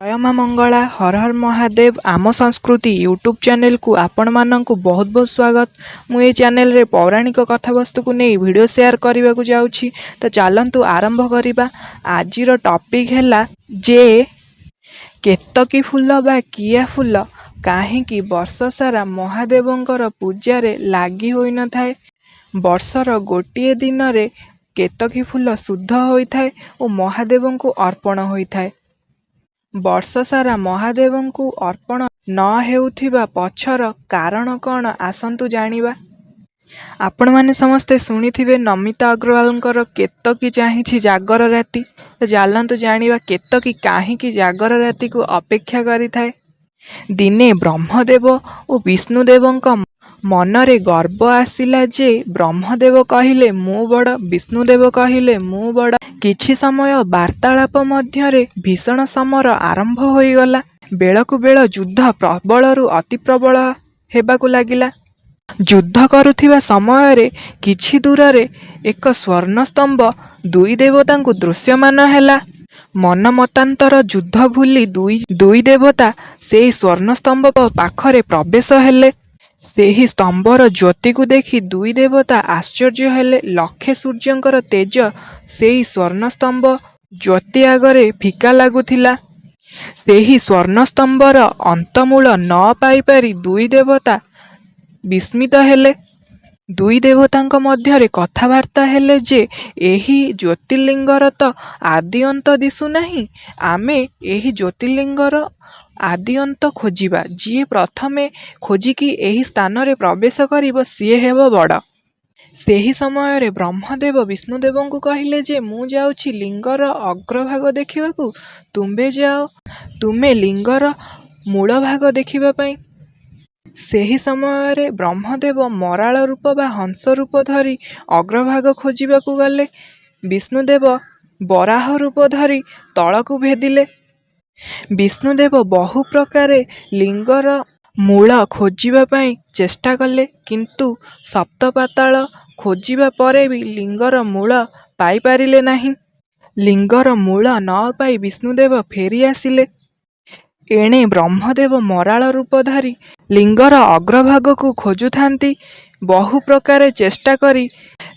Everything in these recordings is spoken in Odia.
ଜୟ ମା ମଙ୍ଗଳା, ହର ହର ମହାଦେବ। ଆମ ସଂସ୍କୃତି ୟୁଟ୍ୟୁବ୍ ଚ୍ୟାନେଲକୁ ଆପଣମାନଙ୍କୁ ବହୁତ ବହୁତ ସ୍ୱାଗତ। ମୁଁ ଏ ଚ୍ୟାନେଲରେ ପୌରାଣିକ କଥାବସ୍ତୁକୁ ନେଇ ଭିଡ଼ିଓ ସେୟାର କରିବାକୁ ଯାଉଛି। ତ ଚାଲନ୍ତୁ ଆରମ୍ଭ କରିବା। ଆଜିର ଟପିକ୍ ହେଲା ଯେ କେତକୀ ଫୁଲ ବା କିଆ ଫୁଲ କାହିଁକି ବର୍ଷସାରା ମହାଦେବଙ୍କର ପୂଜାରେ ଲାଗି ହୋଇନଥାଏ। ବର୍ଷର ଗୋଟିଏ ଦିନରେ କେତକୀ ଫୁଲ ଶୁଦ୍ଧ ହୋଇଥାଏ ଓ ମହାଦେବଙ୍କୁ ଅର୍ପଣ ହୋଇଥାଏ। ବର୍ଷସାରା ମହାଦେବଙ୍କୁ ଅର୍ପଣ ନ ହେଉଥିବା ପଛର କାରଣ କ'ଣ, ଆସନ୍ତୁ ଜାଣିବା। ଆପଣମାନେ ସମସ୍ତେ ଶୁଣିଥିବେ ନମିତା ଅଗ୍ରୱାଲଙ୍କର କେତକୀ ଚାହିଁଛି ଜାଗର ରାତି। ତ ଚାଲନ୍ତୁ ଜାଣିବା କେତକୀ କାହିଁକି ଜାଗର ରାତିକୁ ଅପେକ୍ଷା କରିଥାଏ। ଦିନେ ବ୍ରହ୍ମଦେବ ଓ ବିଷ୍ଣୁଦେବଙ୍କ ମନରେ ଗର୍ବ ଆସିଲା ଯେ ବ୍ରହ୍ମଦେବ କହିଲେ ମୁଁ ବଡ଼, ବିଷ୍ଣୁଦେବ କହିଲେ ମୁଁ ବଡ଼। କିଛି ସମୟ ବାର୍ତ୍ତାଳାପ ମଧ୍ୟରେ ଭୀଷଣ ସମର ଆରମ୍ଭ ହୋଇଗଲା। ବେଳକୁ ବେଳ ଯୁଦ୍ଧ ପ୍ରବଳରୁ ଅତି ପ୍ରବଳ ହେବାକୁ ଲାଗିଲା। ଯୁଦ୍ଧ କରୁଥିବା ସମୟରେ କିଛି ଦୂରରେ ଏକ ସ୍ୱର୍ଣ୍ଣସ୍ତମ୍ଭ ଦୁଇ ଦେବତାଙ୍କୁ ଦୃଶ୍ୟମାନ ହେଲା। ମନମତାନ୍ତର ଯୁଦ୍ଧ ଭୁଲି ଦୁଇ ଦେବତା ସେହି ସ୍ୱର୍ଣ୍ଣସ୍ତମ୍ଭ ପାଖରେ ପ୍ରବେଶ ହେଲେ। ସେହି ସ୍ତମ୍ଭର ଜ୍ୟୋତିକୁ ଦେଖି ଦୁଇ ଦେବତା ଆଶ୍ଚର୍ଯ୍ୟ ହେଲେ। ଲକ୍ଷେ ସୂର୍ଯ୍ୟଙ୍କର ତେଜ ସେହି ସ୍ୱର୍ଣ୍ଣସ୍ତମ୍ଭ ଜ୍ୟୋତି ଆଗରେ ଫିକା ଲାଗୁଥିଲା। ସେହି ସ୍ୱର୍ଣ୍ଣସ୍ତମ୍ଭର ଅନ୍ତମୂଳ ନ ପାଇପାରି ଦୁଇ ଦେବତା ବିସ୍ମିତ ହେଲେ। ଦୁଇ ଦେବତାଙ୍କ ମଧ୍ୟରେ କଥାବାର୍ତ୍ତା ହେଲେ ଯେ ଏହି ଜ୍ୟୋତିର୍ଲିଙ୍ଗର ତ ଆଦି ଅନ୍ତ ଦିଶୁନାହିଁ। ଆମେ ଏହି ଜ୍ୟୋତିର୍ଲିଙ୍ଗର ଆଦି ଅନ୍ତ ଖୋଜିବା। ଯିଏ ପ୍ରଥମେ ଖୋଜିକି ଏହି ସ୍ଥାନରେ ପ୍ରବେଶ କରିବ, ସିଏ ହେବ ବଡ଼। ସେହି ସମୟରେ ବ୍ରହ୍ମଦେବ ବିଷ୍ଣୁଦେବଙ୍କୁ କହିଲେ ଯେ ମୁଁ ଯାଉଛି ଲିଙ୍ଗର ଅଗ୍ରଭାଗ ଦେଖିବାକୁ, ତୁମ୍ଭେ ଯାଅ ତୁମେ ଲିଙ୍ଗର ମୂଳଭାଗ ଦେଖିବା ପାଇଁ। ସେହି ସମୟରେ ବ୍ରହ୍ମଦେବ ମରାଳ ରୂପ ବା ହଂସ ରୂପ ଧରି ଅଗ୍ରଭାଗ ଖୋଜିବାକୁ ଗଲେ। ବିଷ୍ଣୁଦେବ ବରାହ ରୂପ ଧରି ତଳକୁ ଭେଦିଲେ। ବିଷ୍ଣୁଦେବ ବହୁ ପ୍ରକାରେ ଲିଙ୍ଗର ମୂଳ ଖୋଜିବା ପାଇଁ ଚେଷ୍ଟା କଲେ, କିନ୍ତୁ ସପ୍ତପାତାଳ ଖୋଜିବା ପରେ ବି ଲିଙ୍ଗର ମୂଳ ପାଇପାରିଲେ ନାହିଁ। ଲିଙ୍ଗର ମୂଳ ନ ପାଇ ବିଷ୍ଣୁଦେବ ଫେରି ଆସିଲେ। ଏଣେ ବ୍ରହ୍ମଦେବ ମରାଳ ରୂପ ଧରି ଲିଙ୍ଗର ଅଗ୍ରଭାଗକୁ ଖୋଜୁଥାନ୍ତି। ବହୁ ପ୍ରକାରେ ଚେଷ୍ଟା କରି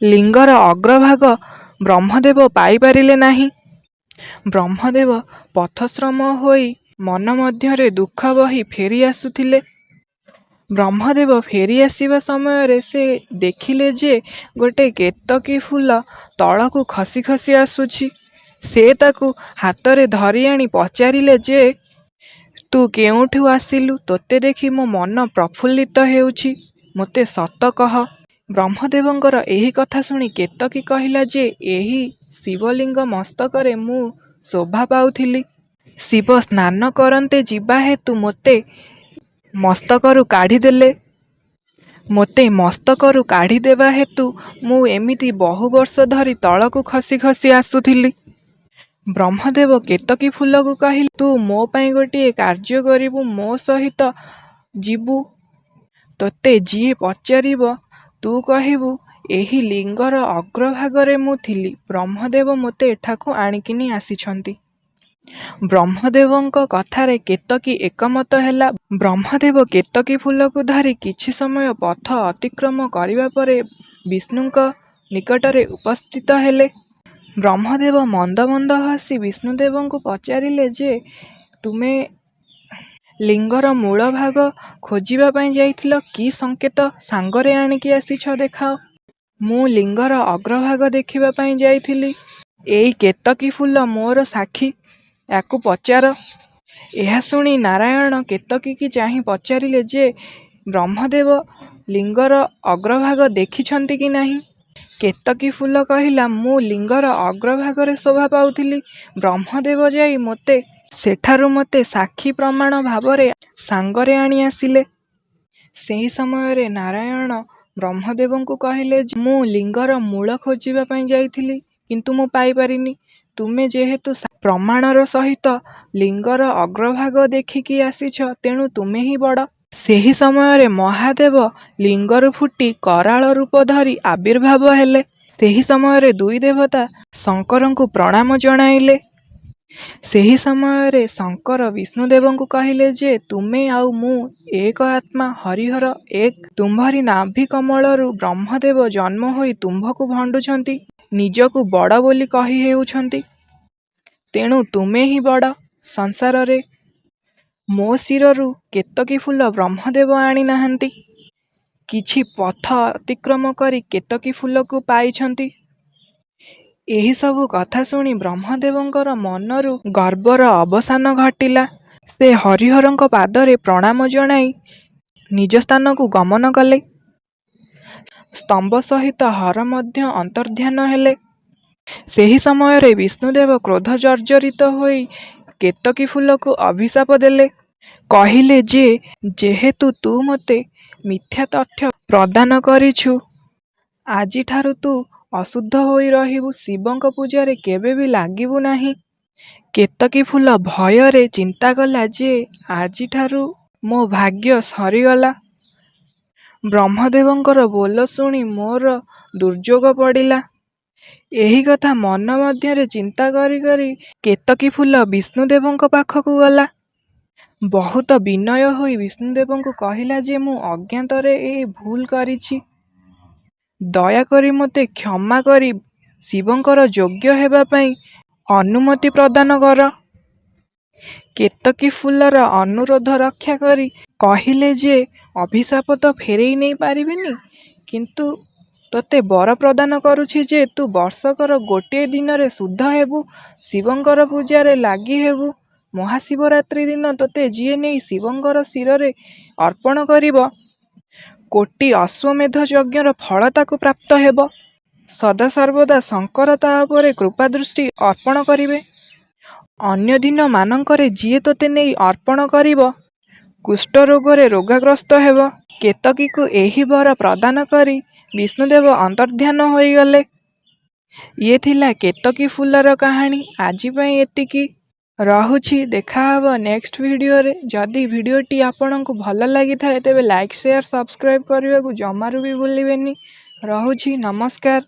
ଲିଙ୍ଗର ଅଗ୍ରଭାଗ ବ୍ରହ୍ମଦେବ ପାଇପାରିଲେ ନାହିଁ। ବ୍ରହ୍ମଦେବ ପଥଶ୍ରମ ହୋଇ ମନ ମଧ୍ୟରେ ଦୁଃଖ ବହି ଫେରି ଆସୁଥିଲେ। ବ୍ରହ୍ମଦେବ ଫେରି ଆସିବା ସମୟରେ ସେ ଦେଖିଲେ ଯେ ଗୋଟେ କେତକୀ ଫୁଲ ତଳକୁ ଖସି ଖସି ଆସୁଛି। ସେ ତାକୁ ହାତରେ ଧରି ଆଣି ପଚାରିଲେ ଯେ ତୁ କେଉଁଠୁ ଆସିଲୁ? ତୋତେ ଦେଖି ମୋ ମନ ପ୍ରଫୁଲ୍ଲିତ ହେଉଛି, ମୋତେ ସତ କହ। ବ୍ରହ୍ମଦେବଙ୍କର ଏହି କଥା ଶୁଣି କେତକୀ କହିଲା ଯେ ଏହି ଶିବଲିଙ୍ଗ ମସ୍ତକରେ ମୁଁ ଶୋଭା ପାଉଥିଲି। ଶିବ ସ୍ନାନ କରନ୍ତେ ଯିବା ହେତୁ ମୋତେ ମସ୍ତକରୁ କାଢ଼ିଦେଲେ। ମୋତେ ମସ୍ତକରୁ କାଢ଼ିଦେବା ହେତୁ ମୁଁ ଏମିତି ବହୁ ବର୍ଷ ଧରି ତଳକୁ ଖସି ଖସି ଆସୁଥିଲି। ବ୍ରହ୍ମଦେବ କେତକୀ ଫୁଲକୁ କହିଲେ, ତୁ ମୋ ପାଇଁ ଗୋଟିଏ କାର୍ଯ୍ୟ କରିବୁ, ମୋ ସହିତ ଯିବୁ। ତୋତେ ଯିଏ ପଚାରିବ ତୁ କହିବୁ ଏହି ଲିଙ୍ଗର ଅଗ୍ରଭାଗରେ ମୁଁ ଥିଲି, ବ୍ରହ୍ମଦେବ ମୋତେ ଏଠାକୁ ଆଣିକିନି ଆସିଛନ୍ତି। ବ୍ରହ୍ମଦେବଙ୍କ କଥାରେ କେତକୀ ଏକମତ ହେଲା। ବ୍ରହ୍ମଦେବ କେତକୀ ଫୁଲକୁ ଧରି କିଛି ସମୟ ପଥ ଅତିକ୍ରମ କରିବା ପରେ ବିଷ୍ଣୁଙ୍କ ନିକଟରେ ଉପସ୍ଥିତ ହେଲେ। ବ୍ରହ୍ମଦେବ ମନ୍ଦ ମନ୍ଦ ହସି ବିଷ୍ଣୁଦେବଙ୍କୁ ପଚାରିଲେ ଯେ ତୁମେ ଲିଙ୍ଗର ମୂଳଭାଗ ଖୋଜିବା ପାଇଁ ଯାଇଥିଲ, କି ସଂକେତ ସାଙ୍ଗରେ ଆଣିକି ଆସିଛ ଦେଖାଅ। ମୁଁ ଲିଙ୍ଗର ଅଗ୍ରଭାଗ ଦେଖିବା ପାଇଁ ଯାଇଥିଲି। ଏଇ କେତକୀ ଫୁଲ ମୋର ସାକ୍ଷୀ, ୟାକୁ ପଚାର। ଏହା ଶୁଣି ନାରାୟଣ କେତକୀକି ଚାହିଁ ପଚାରିଲେ ଯେ ବ୍ରହ୍ମଦେବ ଲିଙ୍ଗର ଅଗ୍ରଭାଗ ଦେଖିଛନ୍ତି କି ନାହିଁ? କେତକୀ ଫୁଲ କହିଲା, ମୁଁ ଲିଙ୍ଗର ଅଗ୍ରଭାଗରେ ଶୋଭା ପାଉଥିଲି। ବ୍ରହ୍ମଦେବ ଯାଇ ମୋତେ ସେଠାରୁ ମୋତେ ସାକ୍ଷୀ ପ୍ରମାଣ ଭାବରେ ସାଙ୍ଗରେ ଆଣି ଆସିଲେ। ସେହି ସମୟରେ ନାରାୟଣ ବ୍ରହ୍ମଦେବଙ୍କୁ କହିଲେ ଯେ ମୁଁ ଲିଙ୍ଗର ମୂଳ ଖୋଜିବା ପାଇଁ ଯାଇଥିଲି, କିନ୍ତୁ ମୁଁ ପାଇପାରିନି। ତୁମେ ଯେହେତୁ ପ୍ରମାଣର ସହିତ ଲିଙ୍ଗର ଅଗ୍ରଭାଗ ଦେଖିକି ଆସିଛ, ତେଣୁ ତୁମେ ହିଁ ବଡ଼। ସେହି ସମୟରେ ମହାଦେବ ଲିଙ୍ଗରୁ ଫୁଟି କରାଳ ରୂପ ଧରି ଆବିର୍ଭାବ ହେଲେ। ସେହି ସମୟରେ ଦୁଇ ଦେବତା ଶଙ୍କରଙ୍କୁ ପ୍ରଣାମ ଜଣାଇଲେ। ସେହି ସମୟରେ ଶଙ୍କର ବିଷ୍ଣୁଦେବଙ୍କୁ କହିଲେ ଯେ ତୁମେ ଆଉ ମୁଁ ଏକ ଆତ୍ମା, ହରିହର ଏକ। ତୁମ୍ଭରି ନାଭି କମଳରୁ ବ୍ରହ୍ମଦେବ ଜନ୍ମ ହୋଇ ତୁମ୍ଭକୁ ଭଣ୍ଡୁଛନ୍ତି, ନିଜକୁ ବଡ଼ ବୋଲି କହି ହେଉଛନ୍ତି। ତେଣୁ ତୁମେ ହିଁ ବଡ଼ ସଂସାରରେ। ମୋ ଶିରରୁ କେତକୀ ଫୁଲ ବ୍ରହ୍ମଦେବ ଆଣି ନାହାନ୍ତି। କିଛି ପଥ ଅତିକ୍ରମ କରି କେତକୀ ଫୁଲକୁ ପାଇଛନ୍ତି। ଏହିସବୁ କଥା ଶୁଣି ବ୍ରହ୍ମଦେବଙ୍କର ମନରୁ ଗର୍ବର ଅବସାନ ଘଟିଲା। ସେ ହରିହରଙ୍କ ପାଦରେ ପ୍ରଣାମ ଜଣାଇ ନିଜ ସ୍ଥାନକୁ ଗମନ କଲେ। ସ୍ତମ୍ଭ ସହିତ ହର ମଧ୍ୟ ଅନ୍ତର୍ଦ୍ଧାନ ହେଲେ। ସେହି ସମୟରେ ବିଷ୍ଣୁଦେବ କ୍ରୋଧ ଜର୍ଜରିତ ହୋଇ କେତକୀ ଫୁଲକୁ ଅଭିଶାପ ଦେଲେ। କହିଲେ ଯେ ଯେହେତୁ ତୁ ମୋତେ ମିଥ୍ୟା ତଥ୍ୟ ପ୍ରଦାନ କରିଛୁ, ଆଜିଠାରୁ ତୁ ଅଶୁଦ୍ଧ ହୋଇ ରହିବୁ, ଶିବଙ୍କ ପୂଜାରେ କେବେ ବି ଲାଗିବୁ ନାହିଁ। କେତକୀ ଫୁଲ ଭୟରେ ଚିନ୍ତା କଲା ଯେ ଆଜିଠାରୁ ମୋ ଭାଗ୍ୟ ସରିଗଲା। ବ୍ରହ୍ମଦେବଙ୍କର ବୋଲ ଶୁଣି ମୋର ଦୁର୍ଯୋଗ ପଡ଼ିଲା। ଏହି କଥା ମନ ମଧ୍ୟରେ ଚିନ୍ତା କରି କରି କେତକୀ ଫୁଲ ବିଷ୍ଣୁଦେବଙ୍କ ପାଖକୁ ଗଲା। ବହୁତ ବିନୟ ହୋଇ ବିଷ୍ଣୁଦେବଙ୍କୁ କହିଲା ଯେ ମୁଁ ଅଜ୍ଞାତରେ ଏ ଭୁଲ କରିଛି। ଦୟାକରି ମୋତେ କ୍ଷମା କରି ଶିବଙ୍କର ଯୋଗ୍ୟ ହେବା ପାଇଁ ଅନୁମତି ପ୍ରଦାନ କର। କେତକୀ ଫୁଲର ଅନୁରୋଧ ରକ୍ଷା କରି କହିଲେ ଯେ ଅଭିଶାପ ତ ଫେରାଇ ନେଇ ପାରିବିନି, କିନ୍ତୁ ତୋତେ ବର ପ୍ରଦାନ କରୁଛି ଯେ ତୁ ବର୍ଷକର ଗୋଟିଏ ଦିନରେ ଶୁଦ୍ଧ ହେବୁ, ଶିବଙ୍କର ପୂଜାରେ ଲାଗିହେବୁ। ମହାଶିବରାତ୍ରି ଦିନ ତୋତେ ଯିଏ ନେଇ ଶିବଙ୍କର ଶିରରେ ଅର୍ପଣ କରିବ, କୋଟି ଅଶ୍ୱମେଧ ଯଜ୍ଞର ଫଳ ତାକୁ ପ୍ରାପ୍ତ ହେବ। ସଦାସର୍ବଦା ଶଙ୍କର ତା' ଉପରେ କୃପାଦୃଷ୍ଟି ଅର୍ପଣ କରିବେ। ଅନ୍ୟ ଦିନମାନଙ୍କରେ ଯିଏ ତୋତେ ନେଇ ଅର୍ପଣ କରିବ, କୁଷ୍ଠରୋଗରେ ରୋଗାଗ୍ରସ୍ତ ହେବ। କେତକୀକୁ ଏହି ବର ପ୍ରଦାନ କରି ବିଷ୍ଣୁଦେବ ଅନ୍ତର୍ଦ୍ଧାନ ହୋଇଗଲେ। ଇଏ ଥିଲା କେତକୀ ଫୁଲର କାହାଣୀ। ଆଜି ପାଇଁ ଏତିକି ରହୁଛି, ଦେଖାହେବ ନେକ୍ସଟ ଭିଡ଼ିଓରେ। ଯଦି ଭିଡ଼ିଓଟି ଆପଣଙ୍କୁ ଭଲ ଲାଗିଥାଏ ତେବେ ଲାଇକ୍, ସେୟାର, ସବସ୍କ୍ରାଇବ୍ କରିବାକୁ ଜମାରୁ ବି ଭୁଲିବେନି। ରହୁଛି, ନମସ୍କାର।